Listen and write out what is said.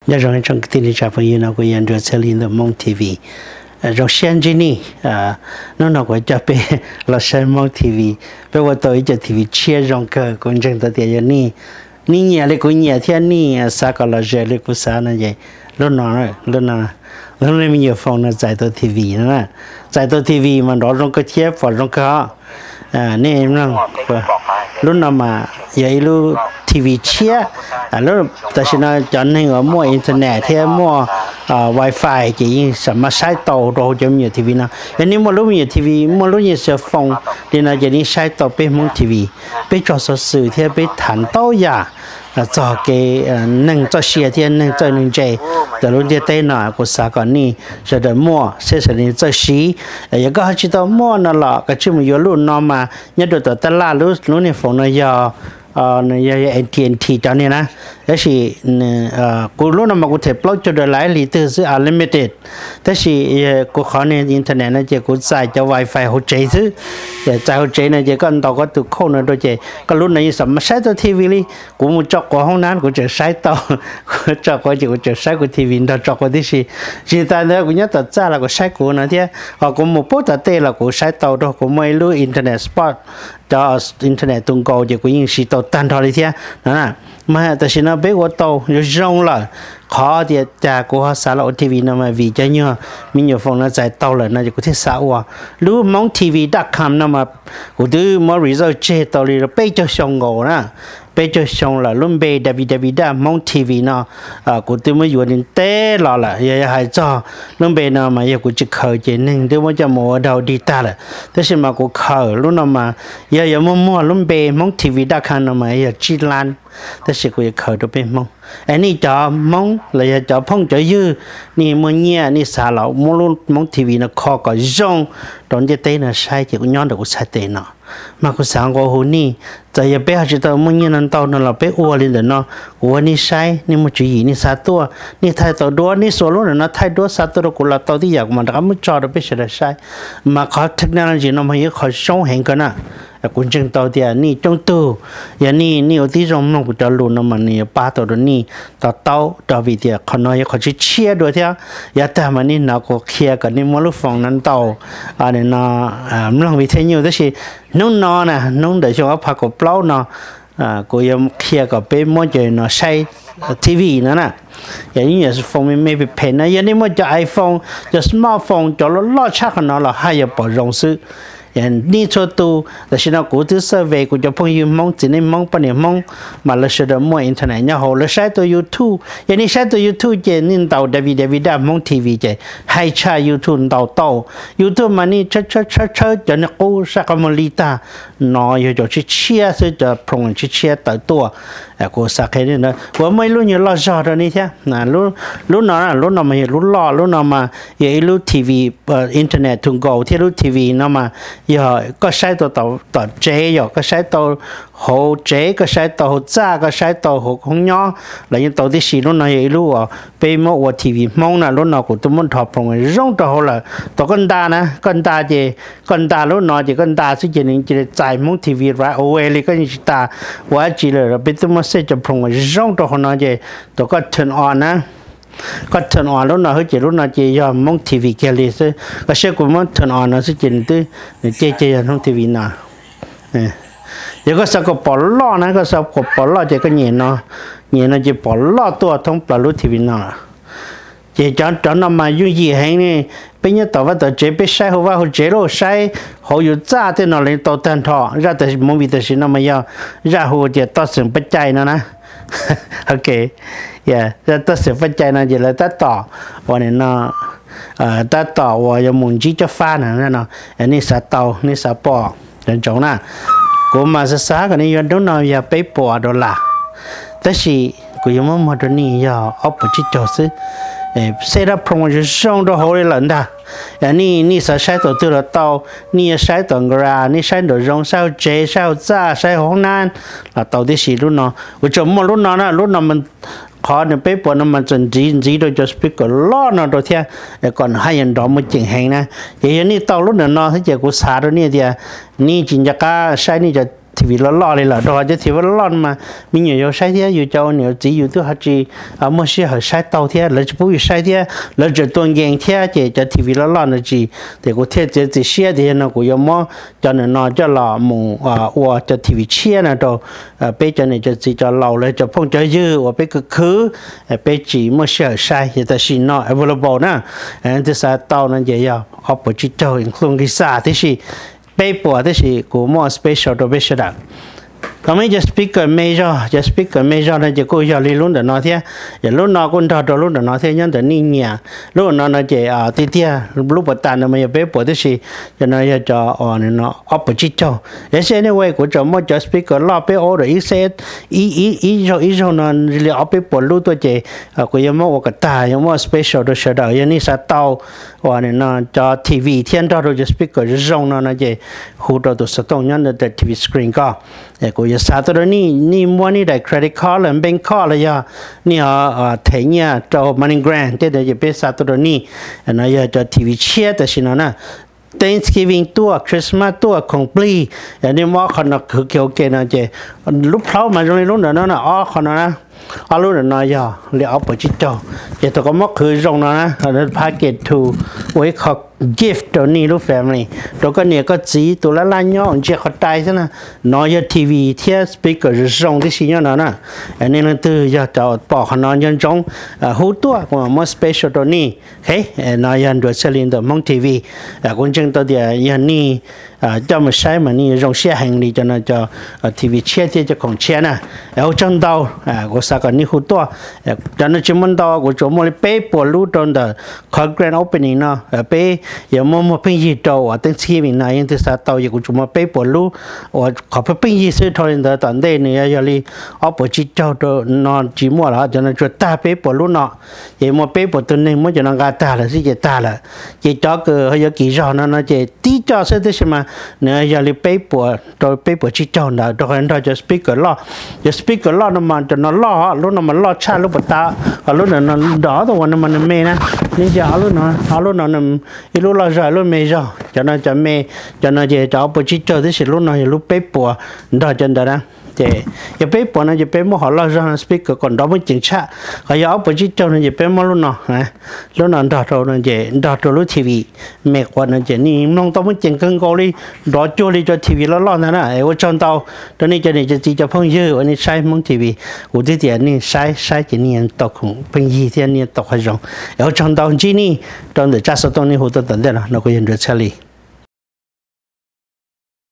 Nyob zoo ib tsoom kwv tij neej tsa phooj ywg, no kuv yog Nruas Txhiaj Lis ntawm Hmoob T V. Zoo siab ntsib nej. Hnub no kuv coj peb los saib Hmoob T V. Peb ua tau ib co T V tshiab zoo kawg. Kuv ntseeg tau tias yog nej, nej nyiam li kuv nyiam thiab nej xav kom los ze li kuv xav no ces lub no, lub no, lub me nyuam foos no txais tau T V no. Txais tau T V mas nrov zoo kawg thiab pom zoo kawg os. Nej mloog, lub no mas yog ib lub T V tshiab. Tam sim no cov neeg uas muaj internet thiab muaj wifi ces yeej xam mas saib tau rau hauv cov me nyuam T V no. Yog nej muaj lub me nyuam T V, muaj lub nyuam xov foos li no ces nej saib tau peb Hmoob T V. Peb tso xov xwm thiab peb tham ntau yam txog kev neeg txoj sia thiab neeg txawj neeg ntse ntawm lub ntiaj teb no. Kuv xav kom nej sawv daws muaj seb sawv daws txawj siv. Yog koj ho tsis tau muaj no los koj tsij mus yuav lub no mas nyob rau tom tab laj. Lub, lub niag foos no yog, yog A T and T cov niag na. Tab sis kuv lub no mas kuv them plaub caug dollar ib hlis twg xwb, unlimited. Tab sis kuv qhov niag internet no ces kuv txais cov wifi hauv tsev xwb. Ces txais hauv tsev no ces koj ntaus koj tus code no rau ces koj lub no yeej xam mas saib tau T V li. Kuv mus tso quav hoob nab kuv tseem saib tau. Kuv tso quav ces kuv tseem saib kuv T V nrog tso quav tib si. Tsis tas ntawd kuv nyob tom txaj los kuv saib kuv no thiab, ho kuv mus pub tom tej los kuv saib tau rau. Kuv muaj ib lub internet spot, cov internet tus nkaus ces kuv yeej siv tau tag nrho li thiab no. Mas tam sim no peb ua tau zoo zoo lawm. Qhov tias cas kuv ho xav los ua T V no mas vim cov nyuag me nyuam foos no txais tau lawm no ces kuv thiaj xav ua. Lub Hmoob T V dot com no mas kuv twb muab reserve tseg tau li peb caug xyoo nkaus na. Peb caug xyoo lawm. Lub npe W W W dot Hmoob T V no kuv twb muab yuav ntev los lawm. Yog hais txog lub npe no mas yog kuv tsis khaws ces neeg twb muab coj mus ua daug dig tag lawm. Tab sis mas kuv khaws lub no mas yog yuav muag muag lub npe Hmoob T V dot com no mas yog tsib lab. Tab sis kuv yuav khaws rau peb Hmoob. Es nej cov Hmoob los yog cov phooj cov ywg, nej muaj nyiaj nej xav los muab lub Hmoob T V no kho kom zoo rau ntiaj teb no saib ces kuv nyob ntawm kuv txhais tes no. Mas kuv xav nqua hu nej, txawm yog peb ho tsis tau muaj nyiaj no ntau no los peb ua li ntawm no, kuv ua nej saib, nej muaj tswv yim nej xav tuaj nej thaij tau duab, nej xuas lub ntawm no thaij duab xa tuaj rau kuv los tau tib yam, kuv mam rov qab muab tso rau peb sawv daws saib. Mas qhov technology no mas yog qhov zoo heev kawg na. Kuv ntseeg tau tias nej coob tug, yog nej, nej ua tib zoo mloog kuv cov lus no mas nws yuav pab tau rau nej to taub rau, vim tias qhov no yog qhov tshiab tshiab dua thiab. Yav tag mas nej hnov kuv qhia kom nej muab lub foos no ntaus no, mloog video nyuj. Tab sis hnub no na, hnub ntawm xyoo ob phav kaum plaub no, kuv yuav qhia kom peb muab cov no saib T V no na. Yog ib nyuam foos me me phem phem no, yog nej muaj cov iPhone, cov smartphone, cov loj loj tshaj qhov no los haj yog pom zoo xwb. Nej txhua tus, tam sim no kuv twb survey kuv cov phooj ywg Hmoob, txiv neej Hmoob, poj niam Hmoob, mas lawv sawv daws muaj internet nyob hauv, lawv saib tau YouTube. Yog nej saib tau YouTube ces nej ntaus W W W dot Hmoob T V ces hais tshaj YouTube ntaus tau. YouTube mas nej tshawb tshawb tshawb cov niag qub saib qhov muag li tag, no yog cov tshiab tshiab xwb, cov program tshiab tshiab tawm tuaj. Kuv xav qhia nej ntawd, kuv muaj ib lub nyuag loj zog rau nej thiab. Lub no, lub no mas yog lub loj, lub no mas yog ib lub T V, internet tus nkaus thiab lub T V no mas yog koj saib tau tom tsev, yog koj saib tau hauv tsev, koj saib tau hauv txaj, koj saib tau hauv hoob nyob los yeej tau tib si. Lub no yog ib lub uas peb muab ua T V Hmoob na. Lub no kuv twb muab nrho program zoo rau hauv lawm. Thaum koj nta na, koj nta ces, koj nta lub no ces koj nta xwb ces nws cia li txais Hmoob T V right away li, koj yeej tsis tas ua dab tsi lawm. Peb twb muab set cov program zoo rau hauv no ces thaum koj turn on na, koj turn on lub no xwb ces lub no ces yog Hmoob T V kiag li xwb. Koj saib kuv muab turn on no xwb ces nws twb, nws cia li yog Hmoob T V no. Yog koj xav kom pom loj na, koj xav kom pom loj ces koj nyem no, nyem no ces pom loj tuaj thoob plaws lub T V no. Ces cov, cov no mas yooj yim heev ne. Peb nyob tom vaj tom tsev peb saib hauv vaj hauv tsev los saib hauv yus txaj tej no los tau tag nrho. Zaj movie tam sim no mas yog zaj hu tias Toj Xeem Paj Cai no na. Ok, zaj Toj Xeem Paj Cai no ces lawv tab tom uas nim no, tab tom uas yuav mus ntsib cob fab na no. Nej xav tau, nej xav pom, cov ntsoov na. Kuv mas xav xav kom nej yuav hnub no yog peb puas dollar, tab sis kuv yuav muab muag rau nej yog ob puas tsib caug xwb. Set up program zoo zoo rau hauv li lawm ntag. Nej, nej xav saib thaum twg los tau. Nej yuav saib tom garage, nej saib nraum zoov, saib hauv tsev, saib hauv txaj, saib hauv hoob nab los tau tib si. Lub no kuv tseem muaj lub no na, lub no qhov nws peb puas no mas txawm ntxiv ntxiv rau cov speaker loj no rau thiab, kom nws haj yam nrov muaj ceem heev na. Ces yog nej tau lub ntawm no xwb ces kuv xav rau nej tias nej tsis nco qab saib nej cov T V loj loj li lawm, rau qhov cov T V loj loj no mas me nyuam yaus saib thiab, yus cov ua niam ua txiv yus twb ho tsis muaj sij hawm saib tau thiab, lawv tsis pub yus saib thiab, lawv tseem tua nkees thiab, ces cov T V loj loj no tsis, ces kuv thiaj txiav txim siab tias yog no kuv yuav muab cov ntawm no coj los mus ua cov T V tshiab no rau peb cov niam cov txiv cov laus los cov phooj cov ywg uas peb khwv khwv, peb tsis muaj sij hawm saib, ces tam sim no available na, twb xav tau no ces yog ob puas tsib caug include nqi xa tib si, peb puas tib si, kuv muaj special rau peb sawv daws. Tau muaj ib co speaker me zog, cov speaker me zog no ces kuj yog li lub ntawm no thiab, ces lub no kuj nrog rau lub ntawm no thiab, nyob ntawm nej nyiam. Lub no no ces tiag tiag lub puas tas ntawd mas yog peb puas tib si, cov no yog cov ob puas tsib caug. Tiam sis anyway kuv tseem muaj cov speaker loj peb order ib set ib zaug ib zaug no li ob peb puas lub tuaj ces kuv yuav muab ua kom tag, yuav muab special rau sawv daws. Yog nej xav tau uas no cov T V thiab nrog rau cov speaker zoo zoo no no ces hu rau tus xov tooj nyob ntawm T V screen ko. Kuv yuav xa tuaj rau nej, nej muab nej daim credit card los bank card los yog nej ho them nyiaj rau MoneyGram tej ntawd ces peb xa tuaj rau nej. No yog cov T V tshiab tam sim no na. Thanksgiving tuaj, Christmas tuaj, khoom plig, yog nej muab ob qho no khwv kiag ua ke no ces lub plhaub mas zoo li lub ntawm no na, ob qho no na. Ob lub ntawm no yog li ob puas tsib caug, ces thaum koj muab qhwv zoo no na, package to ua ib qho gift rau nej lub family, rau koj niam koj txiv tus laj laj nyob ntsia qhov rai xwb na. No yog T V thiab speaker zoo zoo tib si nyob no na. Nej leej twg yog cov pom qhov no nco ntsoov hu tuaj kuv mam muab special rau nej. No yog Nruas Txhiaj Lis ntawm Hmoob T V. Kuv ntseeg tau tias yog nej coj mus saib mas nej yuav zoo siab heev li cov no cov T V tshiab thiab cov khoom tshiab na. Ua tsaug ntau, kuv xav kom nej hu tuaj. Cov no tsis muaj ntau, kuv tsuas muaj li peb puas lub rau ntawm qhov grand opening no. Peb yuav muaj muag pheej yig rau uas Thanksgiving no yeej twb xav tau, yog kuv tsuas muaj peb puas lub uas qhov pheej pheej yig xwb. Dhau li ntawd tom ntej nws yog yog li ob puas tsib caug rau no tsis muaj lawm, cov no tsuas tag peb puas lub no. Ces muaj peb puas tus neeg muab cov no nqa tag lawm xwb ces tag lawm. Ces cov kws yuav kim zog no no ces tib co xwb, tab sis mas nws yog li peb puas rau peb puas tsib caug ntawd, rau qhov nrog cov speaker loj. Cov speaker loj no mas cov no loj, lub no mas loj tshaj lub puas tas, ho lub no nrog ob tug uas no mas nws me na. Nej ntsia ob lub no, ob lub no ib lub loj zog ib lub me zog, cov no cov me, cov no ces cov ob puas tsib caug, tab sis lub no yog lub peb puas nrog cov ntawd na. Ces yog peb puas no ces peb muab qhov loj zog no speaker kom nrov muaj ceem tshaj, ho yog ob puas tsib caug no ces peb muab lub no, lub no nrog rau no ces nrog rau lub T V me quas no ces nej mloog tau muaj ceem kawg nkaus li, nrov cuag li cov T V loj loj ntag na. Es ua tsaug ntau rau nej cov niam cov txiv cov phooj ywg uas nej saib Hmoob T V. Kuv twb tias nej saib saib ces nej tau khoom pheej yig thiab nej tau qhov zoo. Es ua tsaug ntau, ntsib nej rau ntawm tsab xov tooj nej hu tuaj tom ntej no, no kuv yog Nruas Txhiaj Lis.